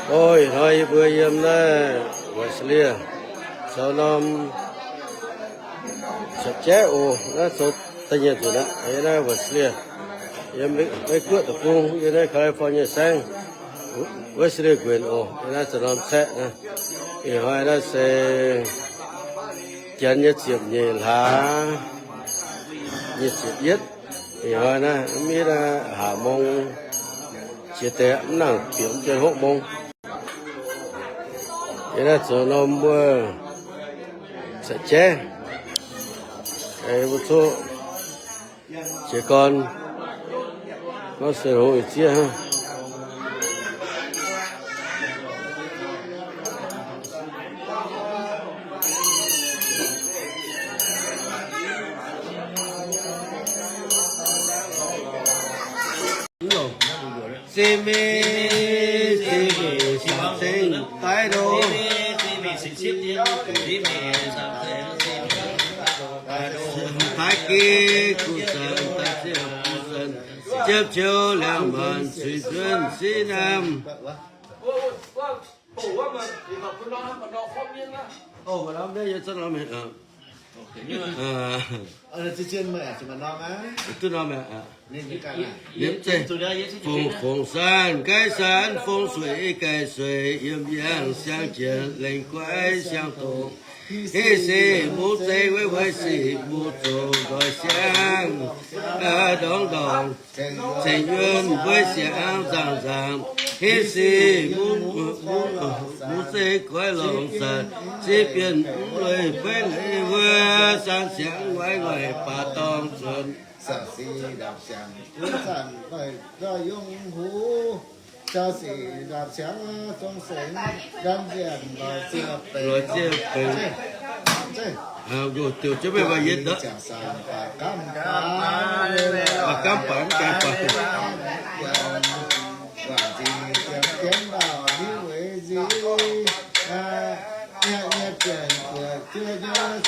Oi, hnoi yie mbuo yiem naaiv Wesleyan zoux norm cuotv jaiv oc. Naaiv zoux da'nyeic nzunc aqv. Yiem naaiv Wesleyan, yiem Meiv Guoqv deic-bung, yiem naaiv California saengv, Wesleyan Guenx oc. Yiem naaiv zoux norm caeqv naaiv. Ih hnoi naaiv se janx nyei ziepc nyeic hlaax, nyic ziepc yietv. Ih hnoi naaiv mv hiuv naaiv haaix mong, jiex deix mv nangc bieqc mv dien hopv mong. Yie naaiv zoux norm wuov cuotv jaiv, mbuo coqv jiez gorn gorngv se hlo ih zieqv hnangv. Se mei, se mei, se mei, daiv nor. Daiv geh, guv zanc, daiv ziec, guv zanc, ziepv ciou liangx maanc, zuiz nzuonx siqv namh. Fongc, fongc san, gaih san, fongc sueic, gaih sueic, yiem yangh siang-jiex, lengh guaiv siang-dongh. Heh se mungv zeiv, weiv huaiv sic, mungv zoqc nzoih siang, ndorngx ndorngx, ceng yuonh mbueiv siangx nzangc nzangc. Heh se mungv, mungv zeiv, goiv longc zanc, ziex bienh mv leiz, kuaiv leiz wuov, san siangx ngoiv ngoic, baac dorngh nzuonx. Loix ziev benx. Diuc jienv meih mbuo yie ndortv. Gamv baac mv gaengh baac.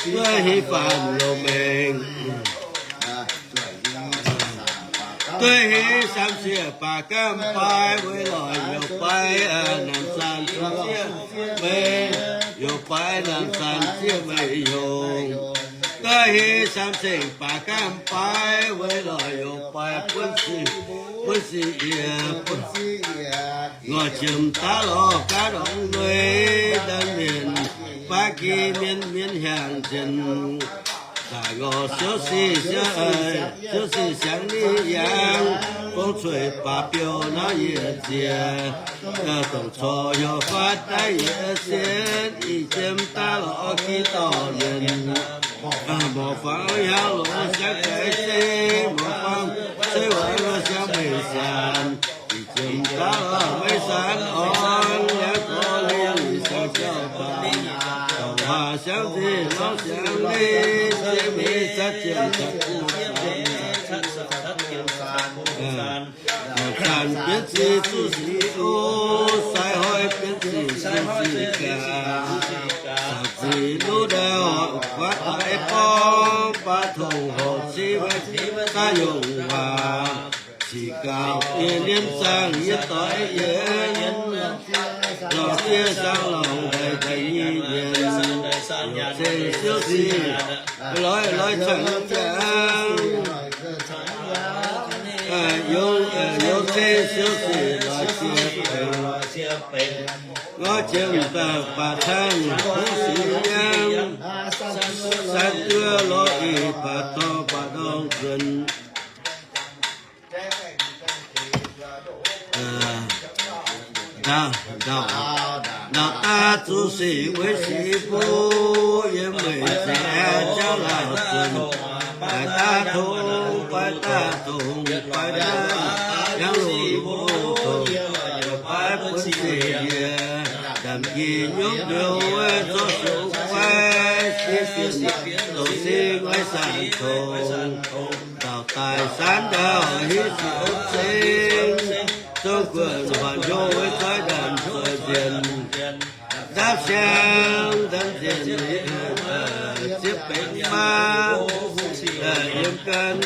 Duqv hingv faanv loz-mengh. Duqv hingv samv sieqv baac gamv bai, weic lorqc youz bai namx zanc sieqv meih, youz bai namx zanc sieqv meih yongc. Duqv hingv samv sieqv baac gamv bai, weic lorqc youz bai buonv siqv, buonv siqv yie, buonv siqv yie. Ngoix jiem daav lorz gaav ndongc nuei, daaih mienc baav gi mienh, mienh hiaangx nzengc. Daaih ngorc siouv sic, siouv sic siangx ninh yangh, gong cueiv baac biouv nor yie nziex, dongh corc heuc faatv daaih yie sienx, ih jiem daav lorz gi dorh mienh. Morc fangx hnyangx longx siangx gaix zeiv, morc fangx zeiv waaic lorz siangx meix sanc. Ih jiem daav lorz meix sanc orn, yangh gorx leiz siangx jauv-baamh, dongh waac siangx nzih lorz siangx leiz, zeiv meix zanc jiem zanc. Zanc bienv ziqc zuqc siqv o, sai hnoi bienv ziqc zuqc siqv gaax. Zanc ziqc nuqv ndau, guaav daaih borngv, baav tongx horc civ daaih yongh waac. Siqv gauh yie liemh zaangh yie doix yienx, lorz ziex zaangh lorngx daaih daaih nyic yienx. Ceng siouv sic, loix loix cangx jangx. Yungz ceng siouv sic loix ziex benx. Ngorc jiem daaih baac cangv huv sic yangh, san duov lorz ih baac dorngh baac dorngh nzuonx. Ndau, ndau, ndau daav zuqc sic weic sic mbuo, yiem weic sic jauv lauh zunh. Baaix daav tongx, baaix daav tongx, baaix daav yangh lungh tongx, baaix buonv sic yie, ndamv jiex nyuoqv nduov wuov zorqv sou fai, sic bienh dongh sic maiv zanc tongx. Ndau daaih saanv ndau hiuv sic ov ceng, zong guonc huaanc hnyouv weic zoih ndamv zoih nzienh. Ndamv siang ndamv nzienh, zieqv benx maah, yiem gan,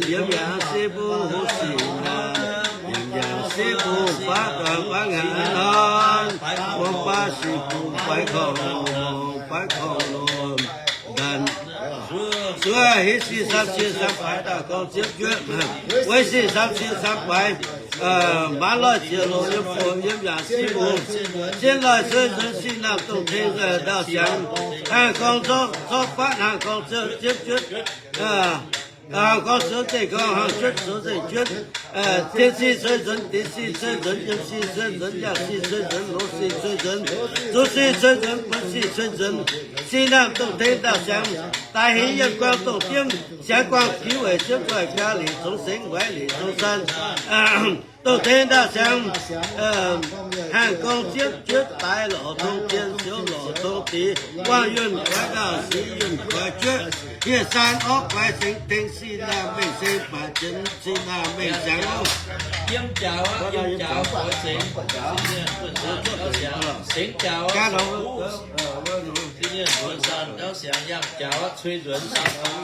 yiem yangh sic mbuo huv sic naaic, yiem yangh Siqv bungx baav dorngx baav ngaanc norm, muangx baav siqv bungx faix korv-lomh, faix korv-lomh ndanc. Zuov hiv sic samv cie samv faix daaih gorngv ziepc juotv, weic sic samv cie samv faix, maaz loih ziex longc yiem fongc yiem yaac siqv bungx, zien loih cuei nzuonx siqv naamh dongh tengx ndau-siangx, hnangv gorngv zorqv fatv hnangv gorngv ziepc juotv. Hnangv gorngv zoux zengc gorngv hnangv juotv zoux zengc juotv. Dien sic cuei nzuonx, diex sic cuei nzuonx, yiem sic cuei nzuonx, yaac sic cuei nzuonx, loz sic cuei nzuonx, zuqc sic cuei nzuonx, buonv sic cuei nzuonx. Sic naamh dongh tengx ndau-siangx, daaih hingx yiem guangc dongh diemv, siangx guangc fiuv weic ziepv nzoih biaa liqc congx sengx waaic liqc congx san. Dongh tengx ndau-siangx, hnangv gorngv ziepv juotv daaih lorz tong, zien siouv lorz tong diex, guangc yuonh kuaix ndau sic yuonh kuaix juotv, hieh saan orv guaix sengx tengx sic naamh mengh seng baac jienv sic naamh mengh siangx. Yiem jaaux, yiem jaaux guaix sengx, sengx jaaux, buonv saan ndau-siangx, yangh jaaux cuei nzuonx, ndau-siangx.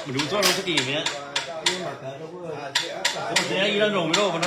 Maiv nduqc zorqv nor cuotv dingc mi'aqv. Yie lorqc, maiv nduqc wuov.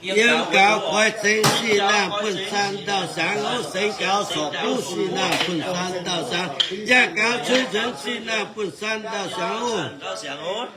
Yiem gaux guaix sengx sic naamh buonv-saan ndau-siangx oc. Sengx gaux sorc buv sic naamh buonv-saan ndau-siangx. Yangh gaux cuei nzuonx sic naamh buonv-saan ndau-siangx oc.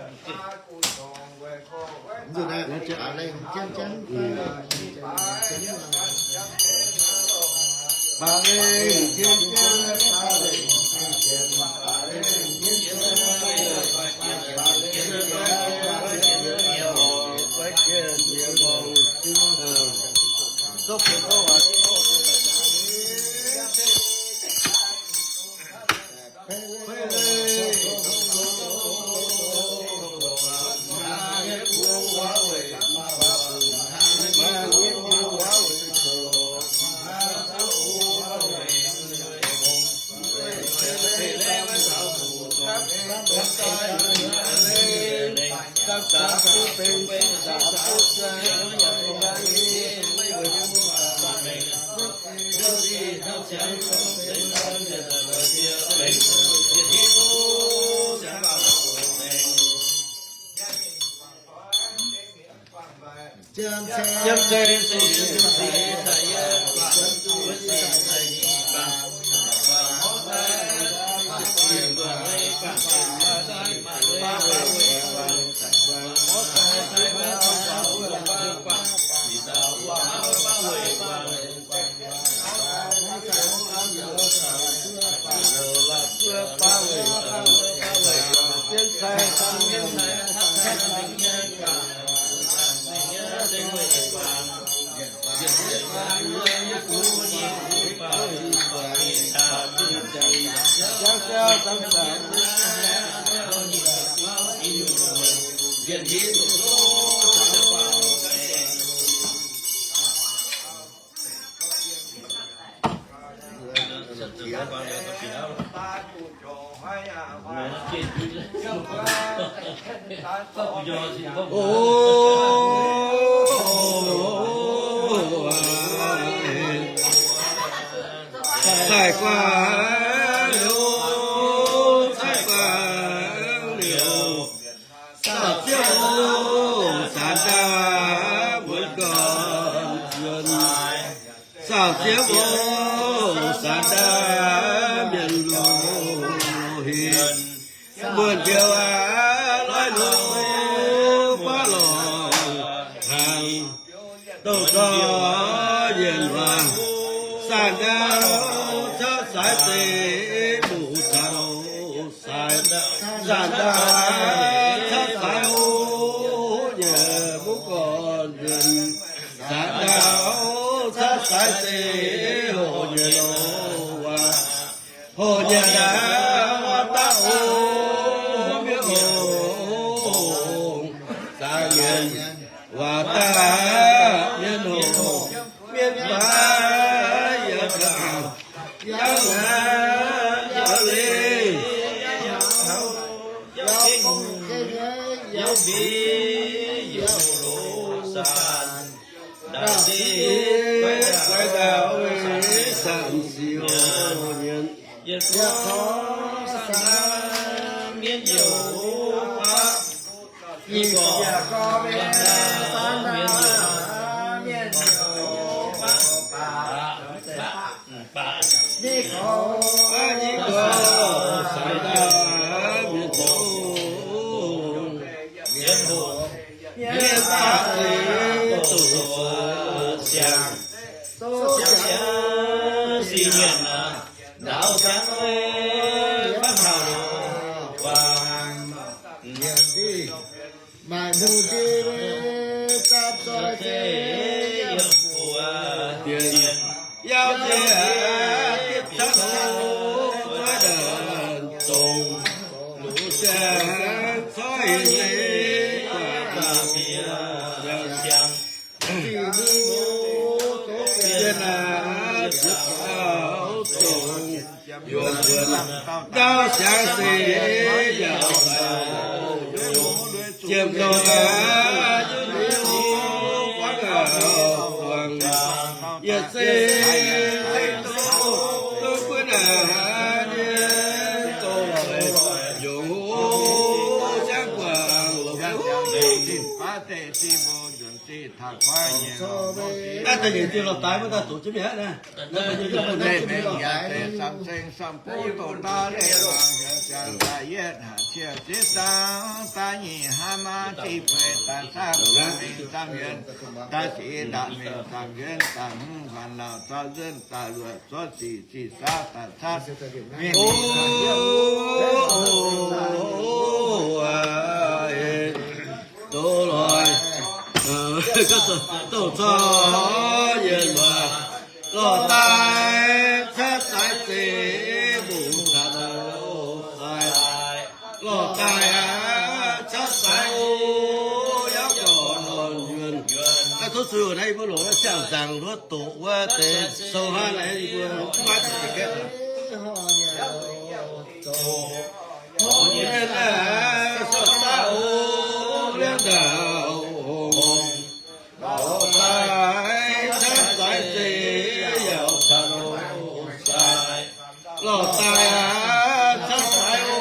Caiv guangc liuz, caiv guangc liuz, sauc ziex mbuo saanx ndaauv mbuo gorn nzuonx. Sauc ziex mbuo saanx ndaauv mienh loz-hinh, muonh njoux aac, loiv loz-baav lorngh hnaangx, dongh dorh yienh waac, saanx ndaauv caqv saaix zeiz muqv caux saanx, saanx ndaauv caqv saaix hoc nyei mbuo gorn nzuonx. Saanx ndaauv caqv saaix zeiz hoc nyei loz-waac, hoc nyei ndaauv daav oc, mienh oc. Saangv mienh waac daaih mienh hoc, mienh baac yaac kaux, yaac hnaangx yaac leiz, yaac hauv, yaac gengh, yaac mbiz, yaac loz-saanx. Ndaangc se guai ndaauv, saanx siou mienh, yietc gorngv saanx mienv youc baqv. Yie gorngv, yie gorngv, mienh youc baqv, baqv, baqv, yie gorngv, saanx daaih mienh zungv, mienh hoc, mienh baac zeiz doqc siang, doqc siang sic nyanc aqv. Ndaauv siang, maiv taux guangc. Maaih mbuo ndie, zaapv zoi se yiem buoz dien, yaac nziex dietv caqv hlo, guaiv ndaangc zongc, luc siang coiv leiz guaax daaih miev siang. Zinh mbuo doqc dien aac, ziepc taux zongc, yuonh wuonx ndau siang se yaac caux yungz, ziepc ndortv aac, yungz liuz guangc aac guangc, yietc se doqc, doqc guon aac, doqc yungz siang guangc. Naaiv da'nyeic diuh lorh daaih wuov daaih doqc jienv mi'aqv naaiv. Naaiv da'nyeic diuh lorh daaih. Samv ceng samv buv doqc ndau leiz, ziangh daaih yietv hnangv cie ziex zaang, da'nyeic hnangv maaz ziqc puix daaih saamv mingh saamv yuonx, daaih sic daaih mingh saamv yuonx, daaih hmz faanv lauh zaux nzuonx daaih luoqc zorqv sic ziqc saauv daaih catv mingh. Doqc lorh, doqc corc yienh waac, lorh daaih catv saaix zeiz mbuo catv lorh sai, lorh daaih aqv catv saaix o, yaac gorngv yuonx. Tov zuiz naaiv yie mbuo longc siang-nzangc luov doqc wuov deix sou hnangv naaiv yie mbuo maiv zuqc gaeqv. Mienh aah, sortv daaih o, liangv ndaauh hongh, lorh daaih catv saaix zeiz yaac catv lorh sai, lorh daaih aqv catv saaix o,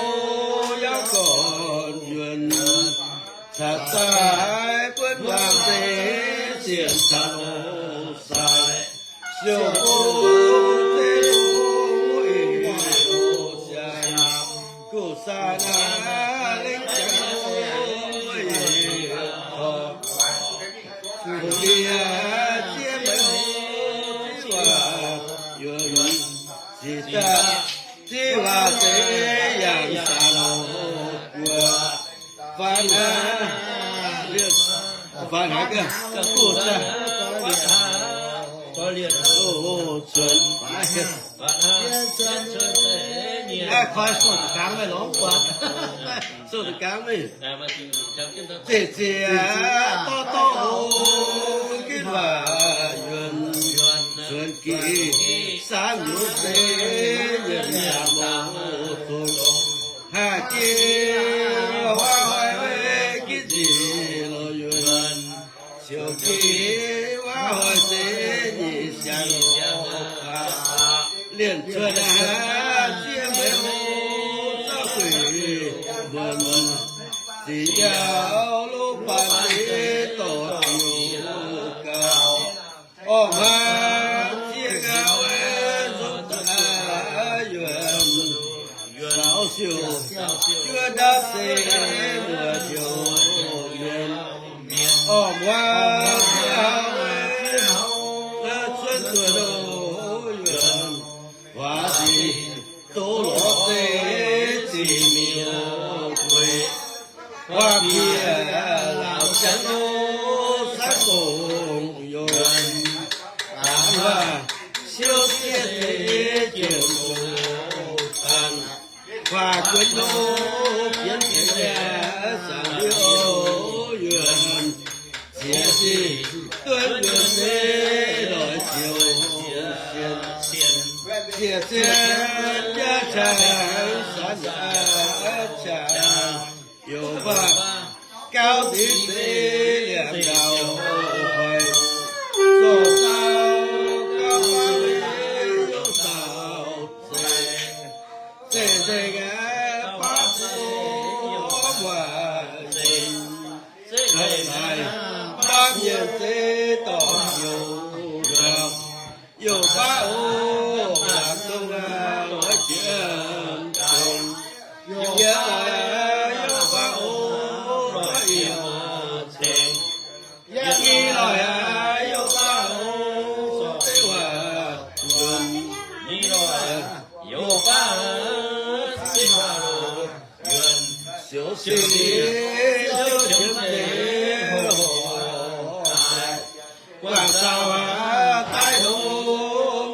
yaac gorngv yuonx. Catv daaih buonv waangc zeiv sienx catv lorh sai, siou bung zeiv lungh ih siang, guv saa naaiv lengv jangx o, ih tor, fuqv ndie ziex meiz o, ziqv waac yuonx, ziqc daaih ziqv waac zeiv yangh saah lorh guoqv. Faanv hnangv, faanv hnangv gaax, guv daaih, o, cuonx. Naaiv koi sou da'gaangv meih lorz guaax. Sou da'gaangv meih. Zeiv ziex dorh dorh o, gitv waac yuonx, cuonx gic saanv nyuoz zeiv yiem yaac mouz zongx. Haah jiex huaav hoic gitv nzic lorh yuonx, siou jiex huaav hoic zeiv nyic siang lorh baac, lienh cuotv hnangv ziex meiz o, zauv gueic mbuonx, ziqc yaac lov baac zeiv dorh diuc gauh. Orqv hmaav ziex gauh aeqv, nzopv daaih yuonx, zaux siou juov ndapv zeiv muoz-njoux mienh. Orqv hmaav ziex hauv aeqv, cuotv zuoqc ndoqv yuonx, huaav sic doz lorz zeiv ziqc miuc gueix. Huaav bieqc laauc ziangx nor, saangv gong yuonx, dangx huaav siou ziex deix jiem zoqc dangh. Huaav juonx nor, fienx fienx mi'aqv, saangv liouh o, yuonx Zinh duqv yuonh se lorz ziouc sienx, sienx jiex jaav qangx sanx qangx, youc baac gauv deix se liangx ndau hoic, zorc dauh gauv baav youc dauh zeiz, zeiz nzengc aqv, baav se youc waac nzengc. Zeiz naaic baav mienh se dorh youc, youc baav oc, laangz dongh aqv, loix jiex dongh. Yiem loix aqv, youc baav oc, loix yiem ceng. Yiem loix aqv, youc baav oc, se waac yuonh. Youc baav oc, se waac yuonh. Siouc sic, siouc qiemx zeiz horc daaih, guangc saauh aqv, daaih hlo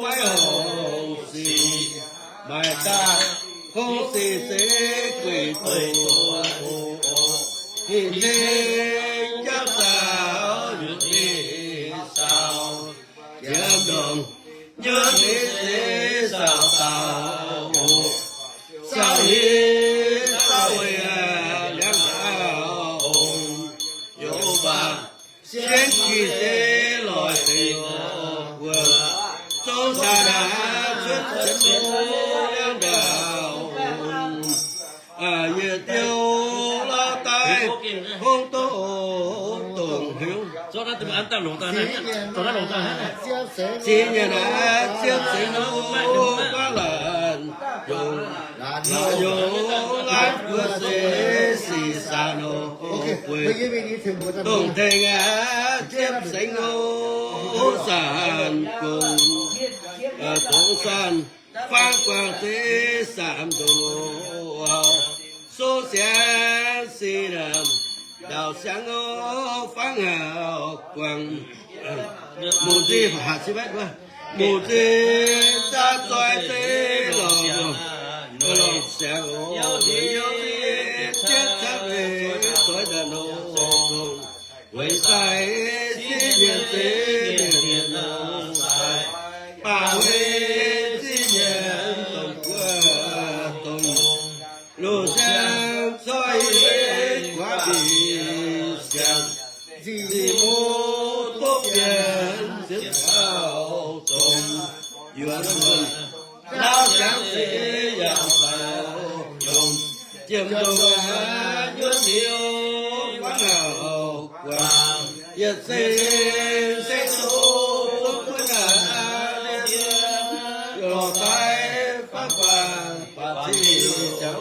maiv horpc sic, maaih daaih hlo sic se gueic doqc oc. Ninh tengx jauv zaaux yuonh deix saauh, jiem ndongc nyuoz deix se saauh saauh oc. Saauh heix saauh weic liangx ndau ong, youc baac sienx jiex se loix deix wuov, zong caux naaiv cuotv sienx liangx ndau ong. Yietc diuh lauh daaih hungh doqc dongc hnyouv. Ziqv nyei naaiv ziepc sengx nor, baav laanh yungz, laanh yungz laanh guoqv se sic saanx nor, gueix dongh tengx aqv, ziepc sengx nor, saanx gong, gong saanx fangx guangc se saanx ndoh, soux siangx sic naamh ndau siangx nor, fangx hauv guangc. Mungz nzih haac si maiv guov, mungz nzih zaav zoih zeiv lorngc, lorngc siangx oc, yietc yietc cietv camv leiz zoih daaih nor, weic daaih ziv mienh zeiv mienh mienh nor, baac weic ziv mienh dongh guoqv dongh lungh siang coiv guaav mbic siang, nzih mbuo duqv mienh ziepc taux zong, yuonh muonh lauh siangx se yaac faaux yongh, jiem ndongc aqv, nyuoqv liuz fangx hauv guangc, yietc seng seng zoqc zoqc guoqv naaiv, lorz daaih fangx guangc baac ziqc jaax.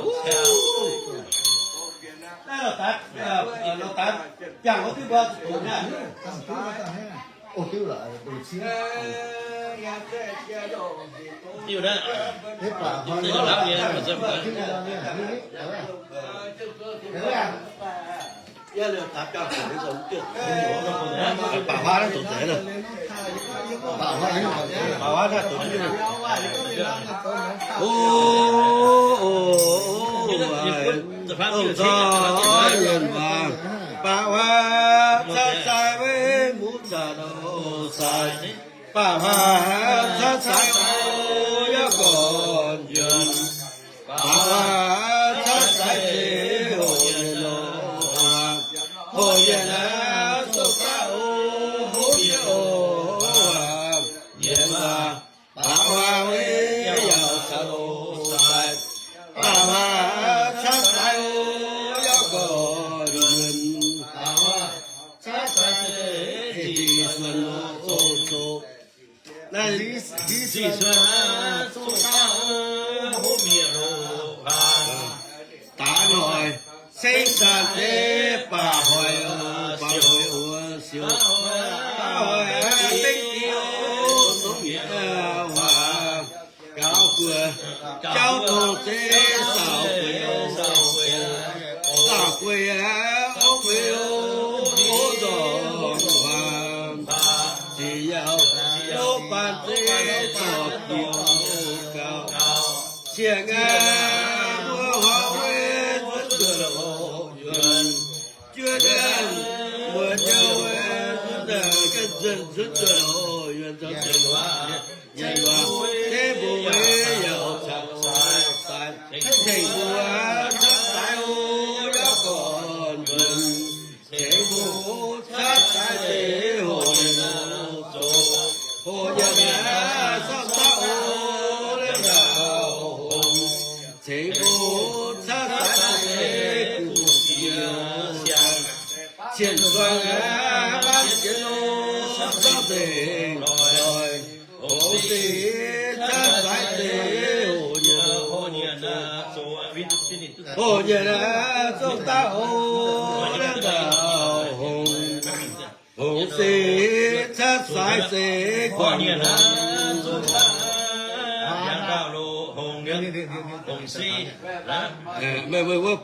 Naaiv lorz daaih, lorz daaih biangh wuov diuh mbuo zuqc doqc naaiv. Baac huaav naaiv doqc nzengc. O, o, o, dongh corc mienh waac, baac huaav caaiv sai weic muv zanc oc sai. Baac huaav caaiv sai oc, yaac gorn yuonh. Baac huaav caaiv sai se hoc yienh oc, hoc yienh aqv, zoux gaax oc, hoc yienh oc, yienh waac. Baac huaav weic yaac caux loz sai. Baac huaav caaiv sai oc, yaac gorn yuonh. Baac huaav caaiv sai se ziqc suonc oc, zoux Naaiv ziqc suonc aqv, zoux gauh hoqc mienh loz-hnoi. Daaih noic ceng zanc deix baac hoic oc, baac hoic oc, siouc baac hoic aqv, dengv diuh zoux mienh waac. Gauh guoqv jauv dongh zeiv saauc gueix oc, saauc gueix aqv, gueix oc, nzormc waac. Ziqc yaac loz baan zeiv zorc diuh gauh. Cieqv aqv, mbuo huaav weic zuotc nduoh loz yuonh. Juov nyaanh muoz-jauv weic Ganh nzuonx nzuonx nzuonx oc, yuonh nzuonx nzuonx oc. Nyei waac, tengx mbuo yaac caux saaix, tengx mbuo caux saaix oc, yaac gorn nzuonx. Tengx mbuo caux saaix deix hoc nyienh oc, zoqc hoc nyienh aqv, zorqv daav oc, liemh ndaauh hongx. Tengx mbuo caux saaix deix gu'nguaaz siang, cien zuangx aqv, baamh jiex oc, zorqv nzengc doic. Hongx sic caux saaix deix hoc nyienh, hoc nyienh aqv, zorqv daav oc, liemh ndaauh hongx. Hongx sic caux saaix deix guangc nyienh aqv, liemh ndaauh hongx, hongx sic. Meih mbuo wuov,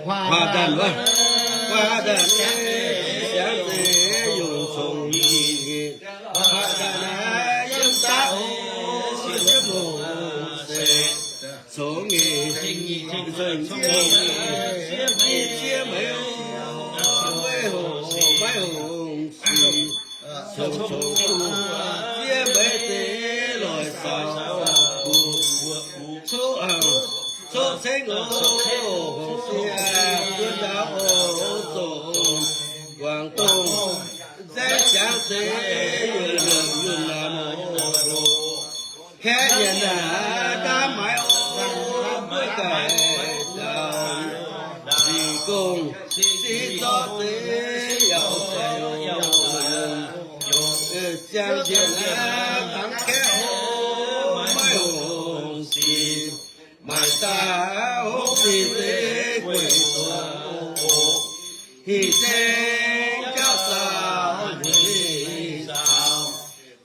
huaax ndanc wuov, huaax ndanc nyei siangx deix yungz congx nyic, huaax ndanc naaiv yiem daav oc, yiem hongx sic congx nyic, congx nyic, ziex meix oc, maiv hongx sic, congx congx ziex meix deix loic saaux gu'nguaaz, coqv cengx oc, hongx sic duqv ndaauv oc, zoqc guangc dongh nzaeng siangx deix yunh lomc yunh naamh oc. Kaeqv nyanc naaic ndaamv maaiz oc, mbuo ganh daauh zinh gong, zinh zorqv deix yaac zeiz oc. Ziangh njiec naaiv dangx kaeqv oc, maiv hongx sic, maaih daaih hongx sic deix gueic doqc oc. Hinc zengx jauv zaux hneiv saaux,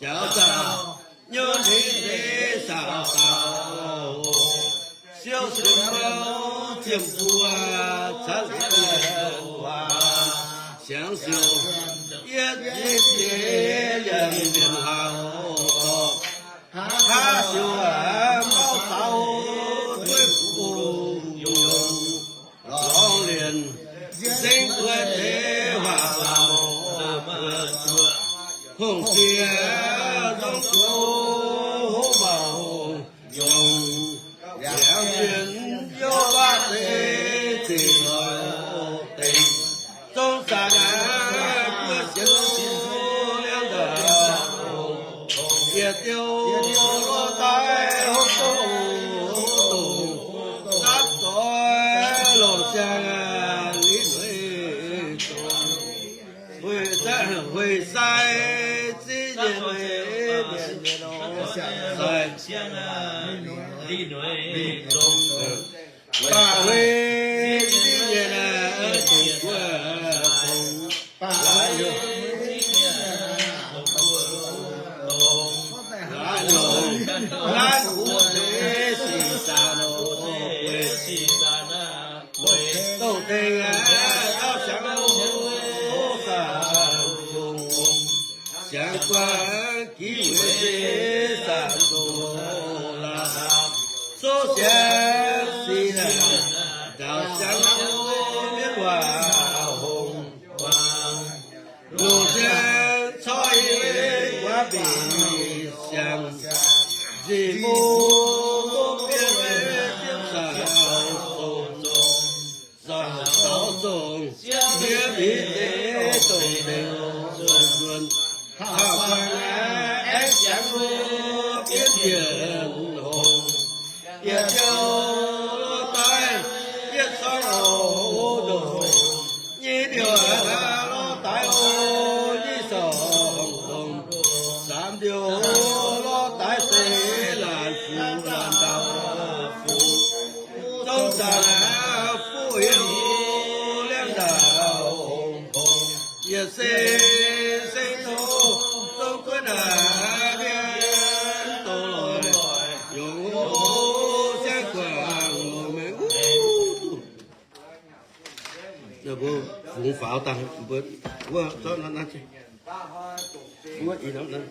jauv zaux nyouz hneiv deix saaux saaux oc. Siouv sienx mouv ziemx buo caanv siouc waac, siangx siouc yietv zieqv jiex liemh mienh hlauv dorngx. Haav siouc aac, mauv caux dueiv bungx yungz, lorngx lienc nzengc buo deix huaax lauh. Hongh siex nzong gox hov mauc nyungc, liangx mienh youv baav deix zinh loic dengc. Zong zanc aac, mbuo sienx liuz liangx ndaauh, yietc diuh lorh daaih hopv dongh, hopv dongh, zatv doix longc ziangh liuz, hueix sai ziqv nyei, sai, baac hueix ziqv nyei, dongh guoqv dongh, baac hueix ziqv nyei, dongh guoqv dongh, laanh longc, laanh guoqv deix sic zaanc, dongh deix aac, dauh siangx longc, siangx guaax giv weic zaanc zoqc laaix, zoqc siangx sic, dauh siangx longc mienv waac hongx, longc siangx corc yie guaav bieqc siangx, zinh mbuo mbuo mienh ziepc zaux zongc, zaux zongc, ziepc hmz deix dongh deix nzuonx nzuonx, hauv guanh aengx siangx mbuo bienv mienh hongx. Yietc diuh lorh daaih, yietc corng oc ndongc, nyei diuh lorh daaih oc, nyei corng ndongc, saam diuh lorh daaih se laanh fuqv laanh ndau fuqv, zong zanc fuqv heuc liangx ndaauh hongx, yietc se se tov zong guonv naaic mienh dongh loic, yungz hlo siang guangc longc mengh wuov. Mbuo fungx faaux dangh mbuo, mbuo zorqv naaiv, mbuo ih hnoi naaiv.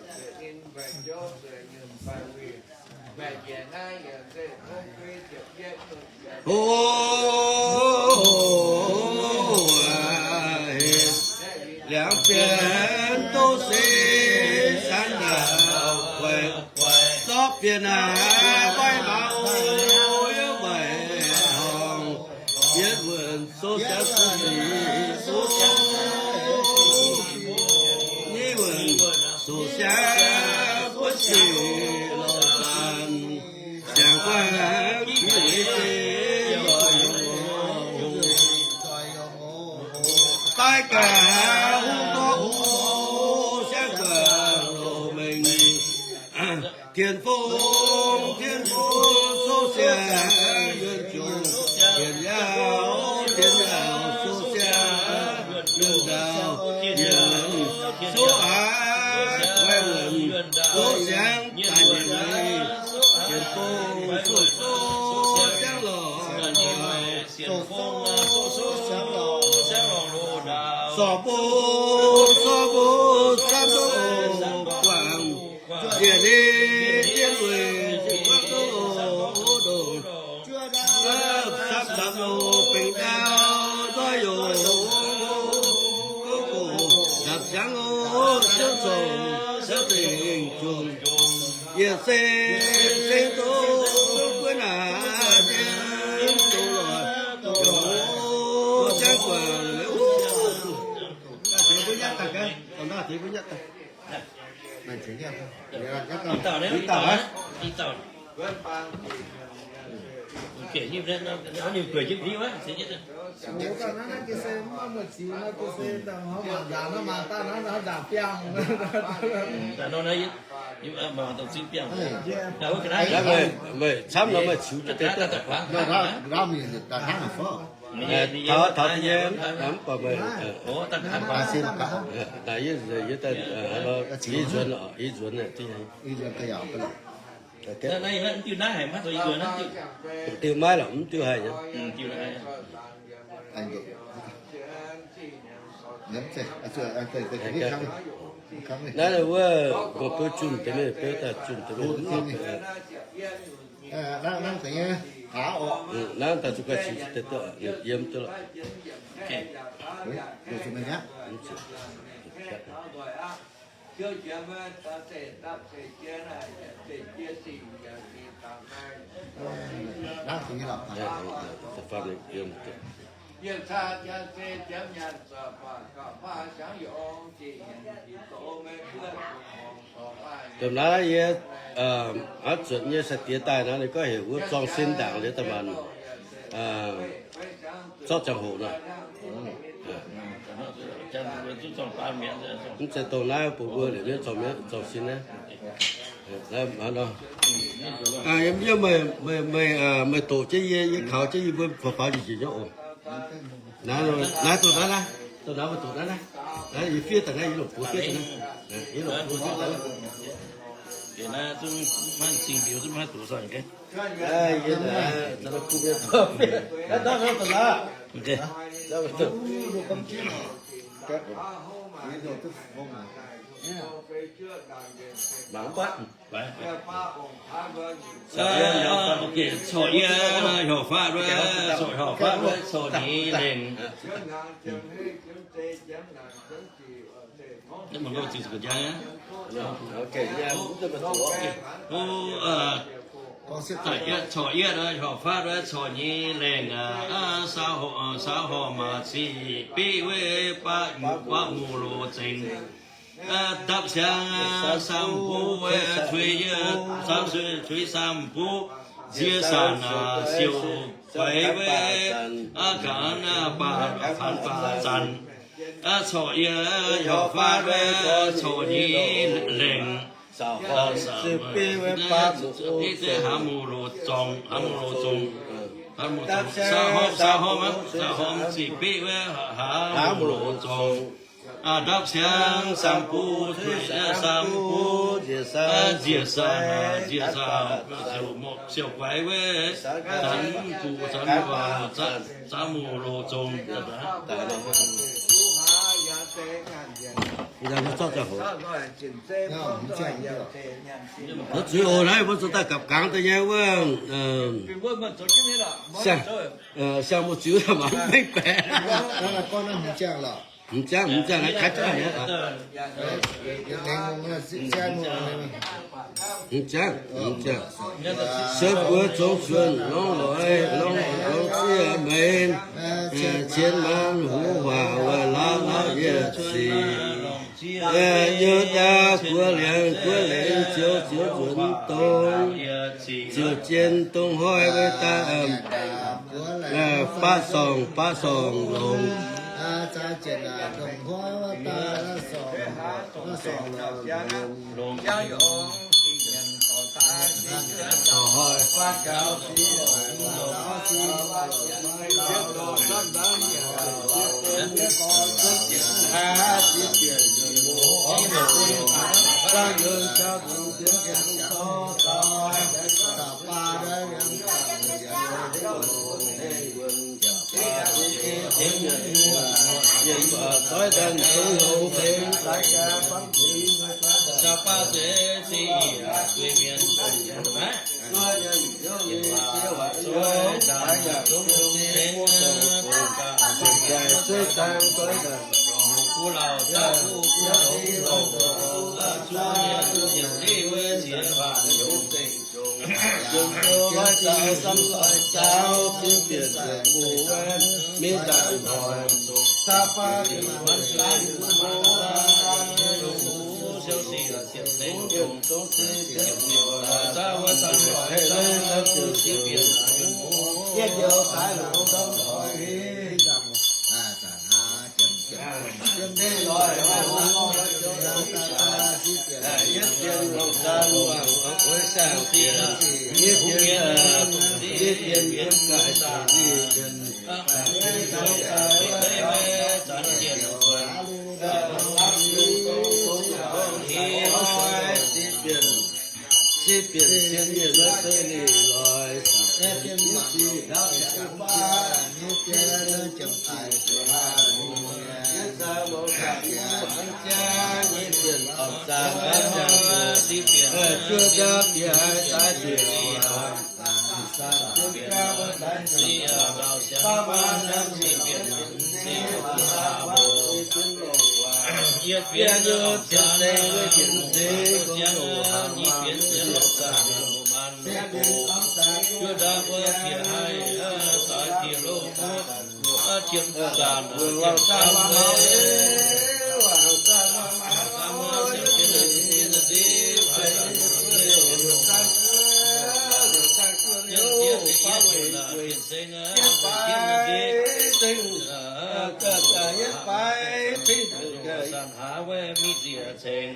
Ho, aac, heh. Liangx bienx duqv se san ndaauh guaix, zorqv bieqc naaic mbaih maux yiem mbaih horngh. Yietv wuonh sou siangx buov sic, nyiv wuonh sou siangx buov sic lorz zaanc. Siang-guaaih qiv leiz deix, daaih gaax hungh dorv hungh, siang-guaaih loz-mengh. Tin-Fongh, Tin-Fongh, sou siangx yuonh jungx, Tin-Yaauh, Tin-Yaauh, sou siangx yuonh ndaauh, Tin-Fongh, sou aac, guaix wuonh, sou siangx daaih nyei, Tin-Fongh, sou, sou siangx lorz. Sorc mbuo, sorc mbuo, samv duqv guangc, njiec ninh jienv weic guangc duqv ndongc, samv dapc loz bengx ndaauv nzoih youz, gox gox dapc siangx loz, siouv zongc siouv dengh jungx. Yietc seng seng doz buonv naaic, jienv doz lorz, ziangx guangc. Meih camv nor meih ziux jienv deix duqv. Taux, taux deix nyei, mv baac meih, naaic yie, yie daaih, i nzuonx, i nzuonx, diuh maiv lorqc, mv diuh haih nyei. Naaiv wuov nqox beu zunh deix mienh, beu daaih zunh deix mienh. Naaiv daaih zuqc guaih qiex deix duqv, yiem duqv lorqc. Domh naaiv yie, aa, zuotc nyei sai-diex daaih naaiv, ninh gorngv heuc wuov zorng sin ndaangc liuz daaih maanc, zorqv ziangh hoc nor. Mv zeiz dongh naaiv bun mbuo liuz mienv zorng, mienv zorng sin naaiv. Yiem meih, meih, meih doqc jienv yie, yie kaux jienv yie mbuo faaux faaux njiec njiec nyei oc. Naaiv, naaiv doqc naaiv, naaiv doqc naaiv, mbuo doqc naaiv, naaiv, naaiv yie fiev daaih naaiv, yie longc buoz fiev daaih naaiv, yie longc buoz fiev daaih naaiv. Mangc mv buatc. Corc yie heuc faatv wuov, corc heuc faatv wuov, corc nyei lengh. Corc yietv heuc faatv wuov, corc nyei lengh, saau horc maac ziqc beqv wuov, baav muoz loz zengx. Dapv siang samv buv, cueix, cueix samv buv, nzie sanc siouc guaix wuov, ga'naaiv baac faanx baac zanc. Corc yie heuc faatv wuov, corc nyei lengh. Hnangv muoz loz zongc, hnangv muoz loz zongc. Saau horpc, saau horpc, saau horpc ziqc beqv wuov, hnangv muoz loz zongc. Dapv siang samv buv, samv buv, nzie sanc, nzie sanc, siouc guaix wuov, zanc buv, zanc buv, zanc muoz loz zongc. Zuiz oc, naaiv mbuo zoux daaih gapv gangx daaih nyei wuov, siang, siang mbuo ziux mangc mengh baeqc. Mv ziangh, mv ziangh, mv ziangh. Mv ziangh, mv ziangh. Se buo zongx zunh longx loix, longx, longx zieqv meix, cien maanc huv huaac, wuov lauv lauv yietc sic. Yiu daaih guoqv liangx guoqv lengx, ziouc ziouc nzuonx dongh, ziouc jien dongh hnoi wuov daaih, baav sorngh baav sorngh longx.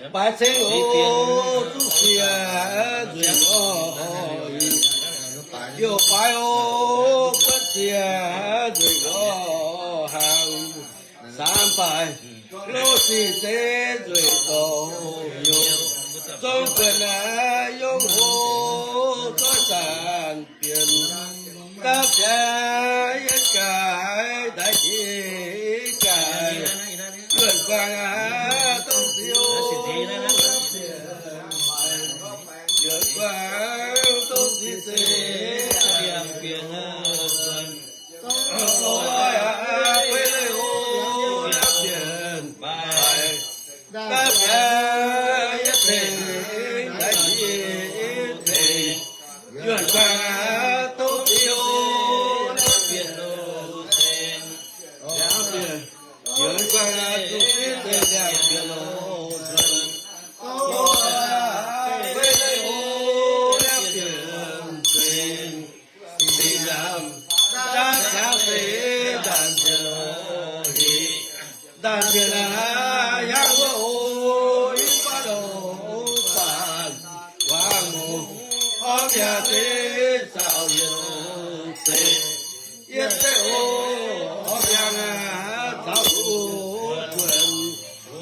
Baaix ceng oc, zuqc siec nzueic oc. Liouh baaix oc, guotv siec nzueic oc. Hangx สาม baaix, loz sic zeiv nzueic doqc heuc, zong buonc naaiv yongh hoc zorqv zanc bienx. Dapv jaax yietv gaax, daaih jiex gaax, yuonh guaang aqv, dongh ziouc, yuonh guaang dongh ziouc zeiv liangx bienx. Dongh loi aqv, guei leiz oc, liangx bienx. Dapv jaax yietv tengx, daaih jiex tengx, yuonh guaang aqv, dongh ziouc liangx bienx. Liangx bienx, yuonh guaang aqv, dongh ziouc zeiv liangx bienx. Dongh loi aqv, guei leiz oc, liangx bienx nzengc. Sic nyaamc daav jaax feix, ndaanh zienx loz-hec, ndaanh zienx aqv, yangh wuov oc, yie baav loz faanh wangc muc, orv yaac zeiv zaux yietc loz-zeiv. Yie zeiv oc, orv yangh aqv, zaux loz-buonc,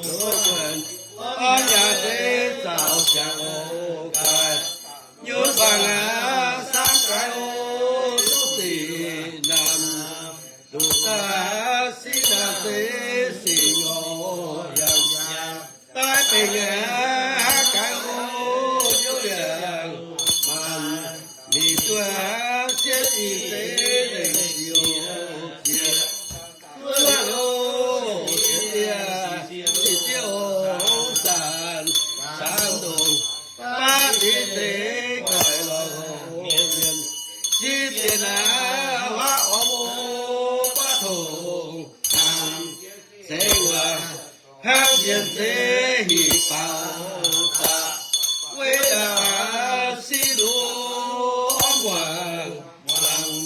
loz-buonc, orv yaac zeiv zaux ziangx oc gaaix. Nyunc guangc aqv, สาม gaaix oc, duqv sic naamh, duqv daaih sic naamh zeiv sic oc, yangh daaih bengx aqv, gaaix oc, youv liangx maanc, mingh duqv sieqv ih zeiv lengc ziouc jiex, duqv loh sieqv waac hnangv sienx deix hinc faaux daaih, weic aac siv loz muangx muangx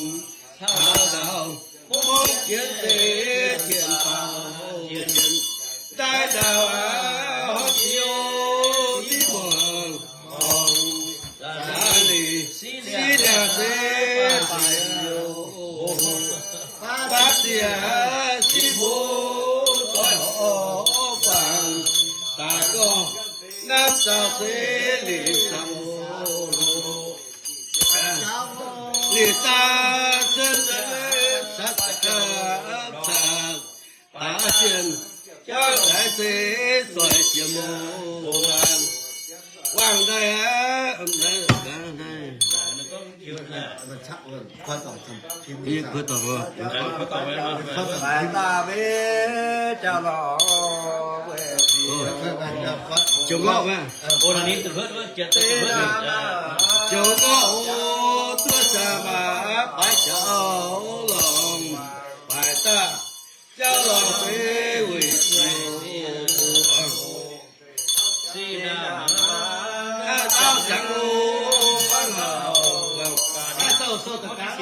caux ndau, mongv jiex deix tien faaux tien, daaih ndau aav horpc ziouc siv muangx muangx zaax lic, siv liangx se baaix youc, baav ziex siv mbuo doix horv fangx daaih gorngv, naaiv zaux se lic zaux lic daaih sen caux caux baav ziex jauv zaaix se zoih jiex mouc wangc daaih aqv. Jomc ngorqv, jomc ngorqv, o, duqv saah baaix jauv lorngh baaix daaih, jauv lorngh se weic zuqc dauh siangx loz fangv hauc, dauh sou da'gaax.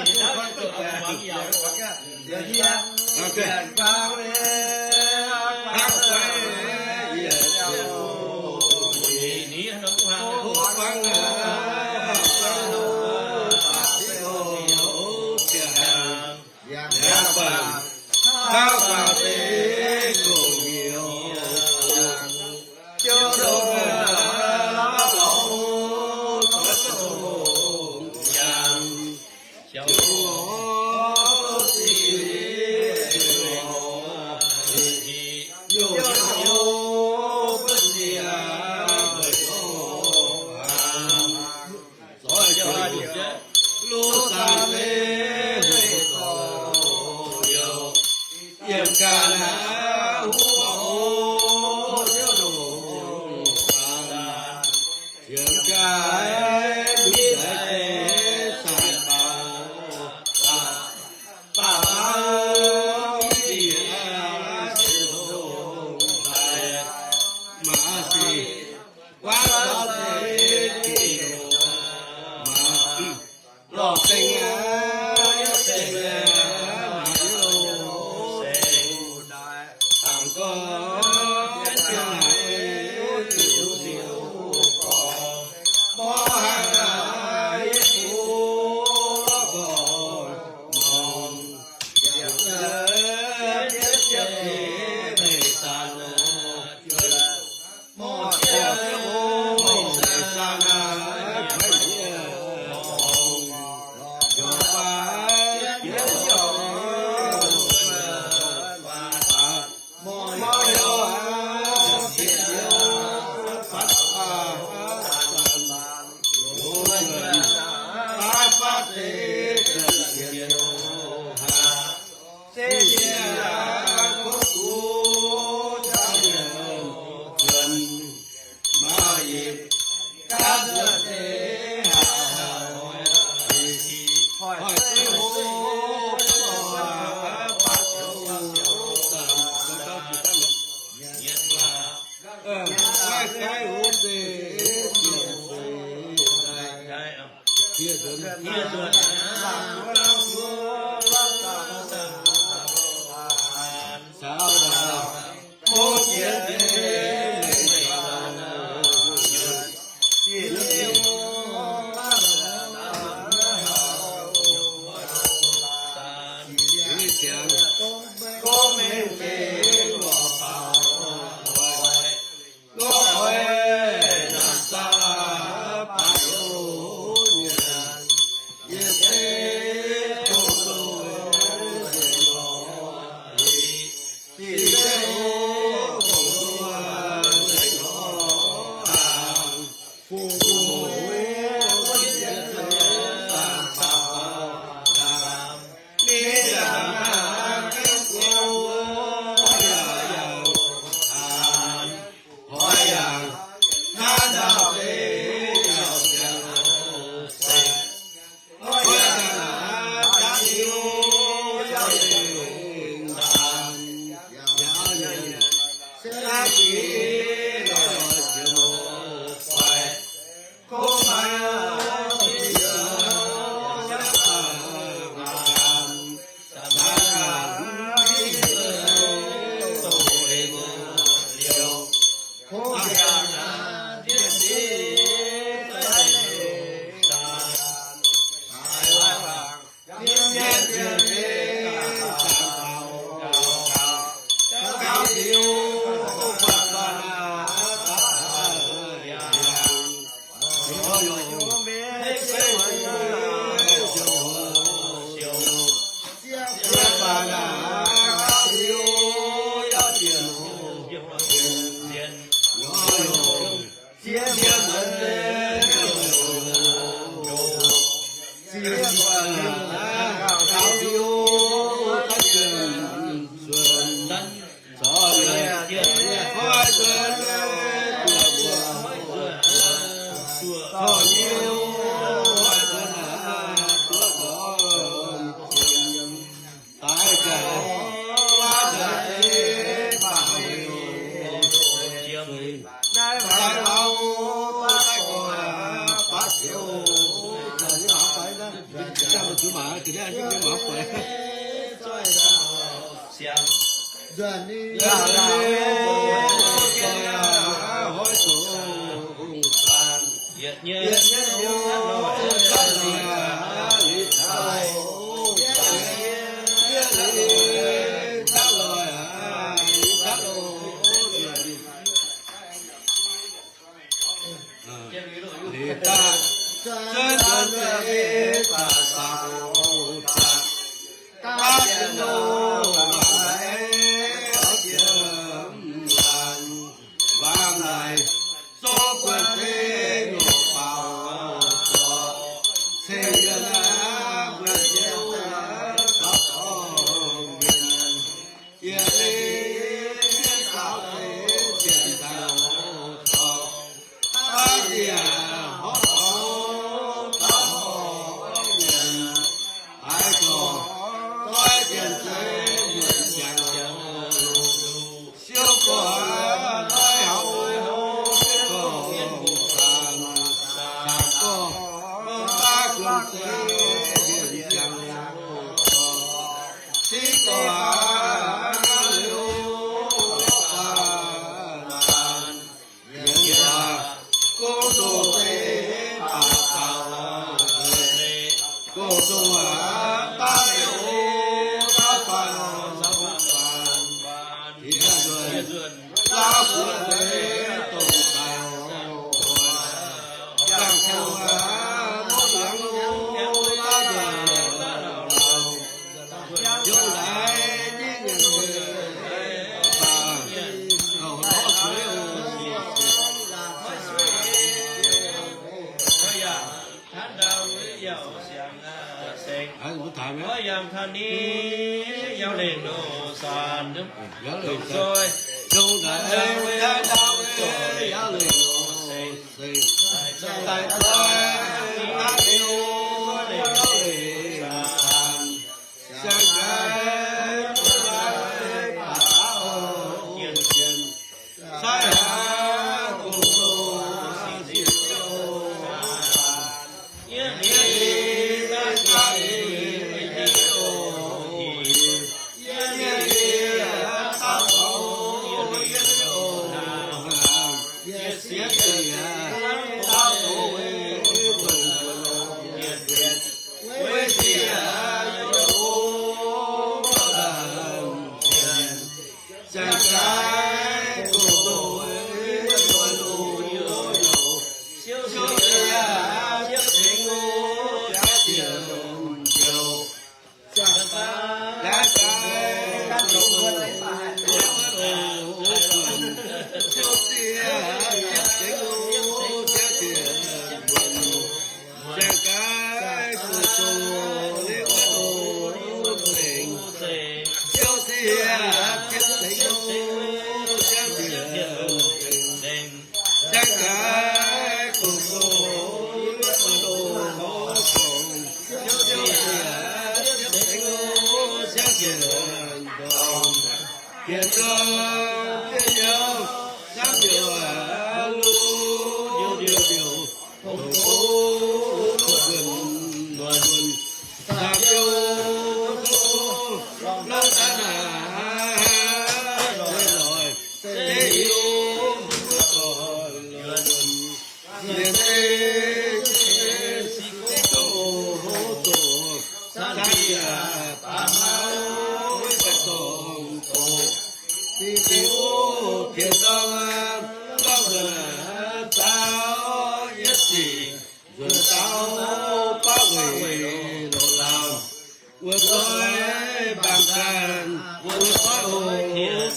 wuov doix hungh hienx,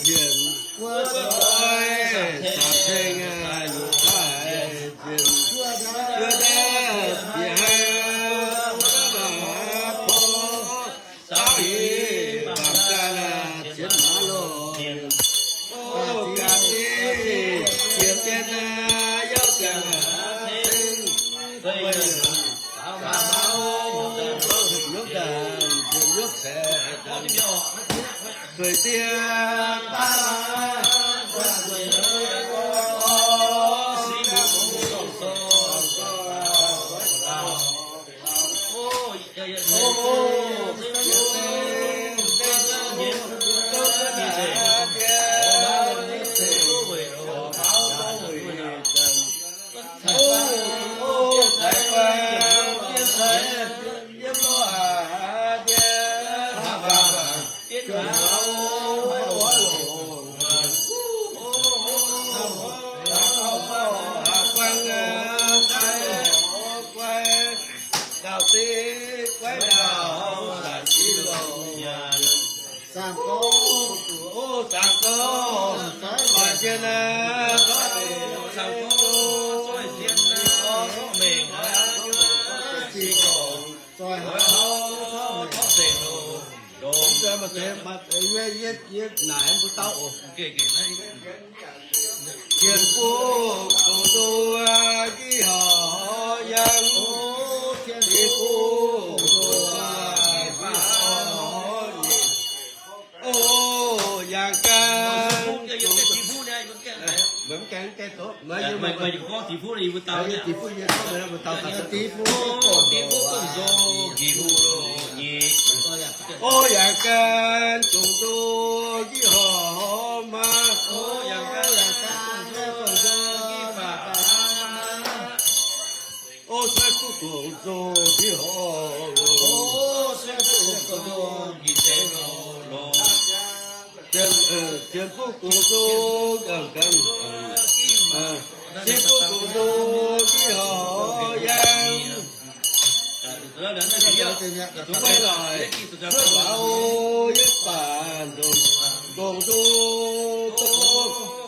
wuov doix zaangc ceng yuqc daaih nziex, wuov ndaauv bieqc haiv wuov maac haav porv, zaux hic mangc ganh qienx maaz loh, o, ganh div jiex jienv yauv ziangh ceng, zaux maaz haav nyuoqv daaih, nziex nyuoqv caeqv daaih, kueiv diev baav Zaangc Gouv, o, Zaangc Gouv, maaih jienv aqv, Zaangc Gouv, zoih jienv aqv, mengh aqv, zoih aqv, yie, yie, yie naaic mbuo dauh oc. Tienx Fuqv Gong-Zoh njiec horngh yangh, Tienx Fuqv Gong-Zoh njiec horngh nyeic, o, yangh ganh, Tienx Fuqv, Tienx Fuqv, o, yangh ganh Gong-Zoh njiec horngh maaz, o, Tienx Fuqv Gong-Zoh njiec horngh, Tienx Fuqv Gong-Zoh, Tienx Fuqv Gong-Zoh njiec horngh yangh, cuotv lauh yietv baac nzunc, Gong-Zoh,